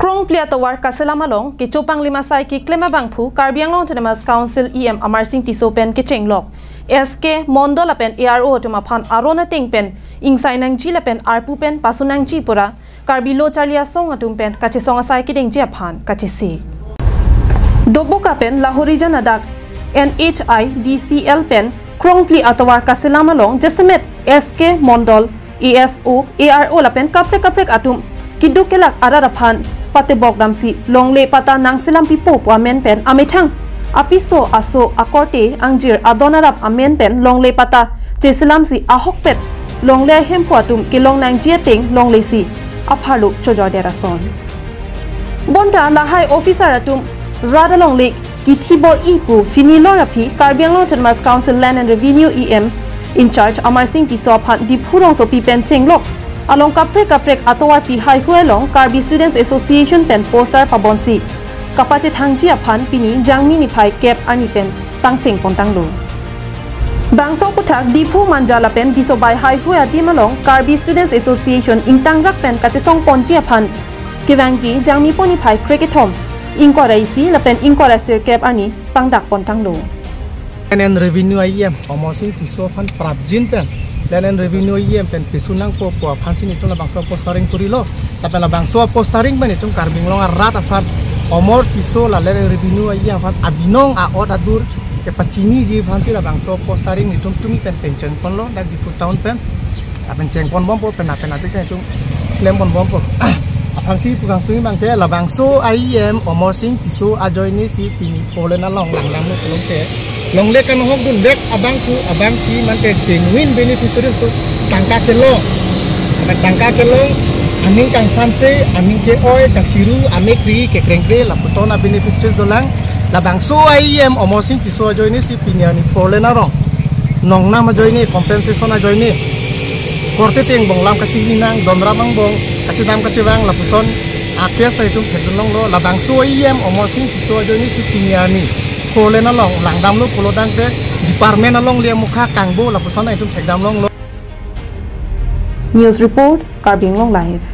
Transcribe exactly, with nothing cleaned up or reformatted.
Krongpli atovar kaselam along kechopanglim asai keklem abangphu Karbi Anglong Autonomous Council E M Amarsing Tisso pen kechenglok S K Mondol lapen A R O atum aphan aron ateng pen ingsai nangji lapen arpu pen pasun nangji pura Karbi Lo Charli Asong atum pen kachesong asai kedengji aphan kachesi. Dobuka pen Lahorijan adak N H I D C L pen Krongpli atovar kaselam along jasemet S K Mondol, A S O, A R O lapen kaprek kaprek atum keduk kelak arat aphan patebok damsi longle patta nangselam pipo pu amen pen amethang apiso aso akorte angjir adon arap amen pen longle patta cheselamsi ahokpet longle ahemphu atum kelong nangji ateng longlesi apharlo chojordet ason. Bonta lahai officer atum rat alongle kithi bor-i pu chinilo aphi Karbi Anglong Autonomous Council Land and Revenue E M in charge Amarsing Tisso aphan Diphu rongsopi pen chenglok along kaprek kaprek atovarpi haihui along Karbi Students Association pen poster pabonsi kapachethangji aphan pini Jangmi niphai kep arni pen pangcheng pontanglo. Bangso aputhak Diphu Manja lapen Disobai haihui adim along Karbi Students Association ingtangrak pen kachesong ponji aphan kevangji Jangmi po niphai krekethom ingkoi ra isi lapen ingkoi ra sirkep arni pangdak pontanglo. Land and Revenue E M Amarsing Tisso aphan prapjin pen Land and Revenue E M pen pisun nangpo pu aphansi netum labangso postering kurilo. Lapen labangso postering pen netum Karbi Anglong arat aphan Amar Tisso la Land and Revenue E M aphan abinong a-ot adur kepachiniji aphansi labangso postering netum tumi pen pangcheng ponlo dak Diphu town pen. Lapen cheng ponbompo pen lapen atik netum klem ponbompo. Aphansi pukangtui abangke labangso E M Amarsing Tisso ajoinesi pini four lane along langdamlo pulote longle kanahokdun bek abangphu abangpi mate genuine beneficiaries atum tangka kelong. Karena tangka kelong aning kangsamse, aning ke-oi, kachiru, amekri, kekrengkre, lapuson a-beneficiaries dolang. Labangso E M Amarsing Tisso ajoinesi pini arni four lane arong nongnam ajoine, compensation ajoine, korte ateng bong lam kachini nang, donrap angbong kachedam kachevang lapuson a-case ta itum thekdun longlo. Labangso E M Amarsing Tisso ajoinesi pini arni four lane along langdamlo pulo tangte department alongle amukha kangbo lapuson itum thekdam longlo. News report, Karbi Anglong Live.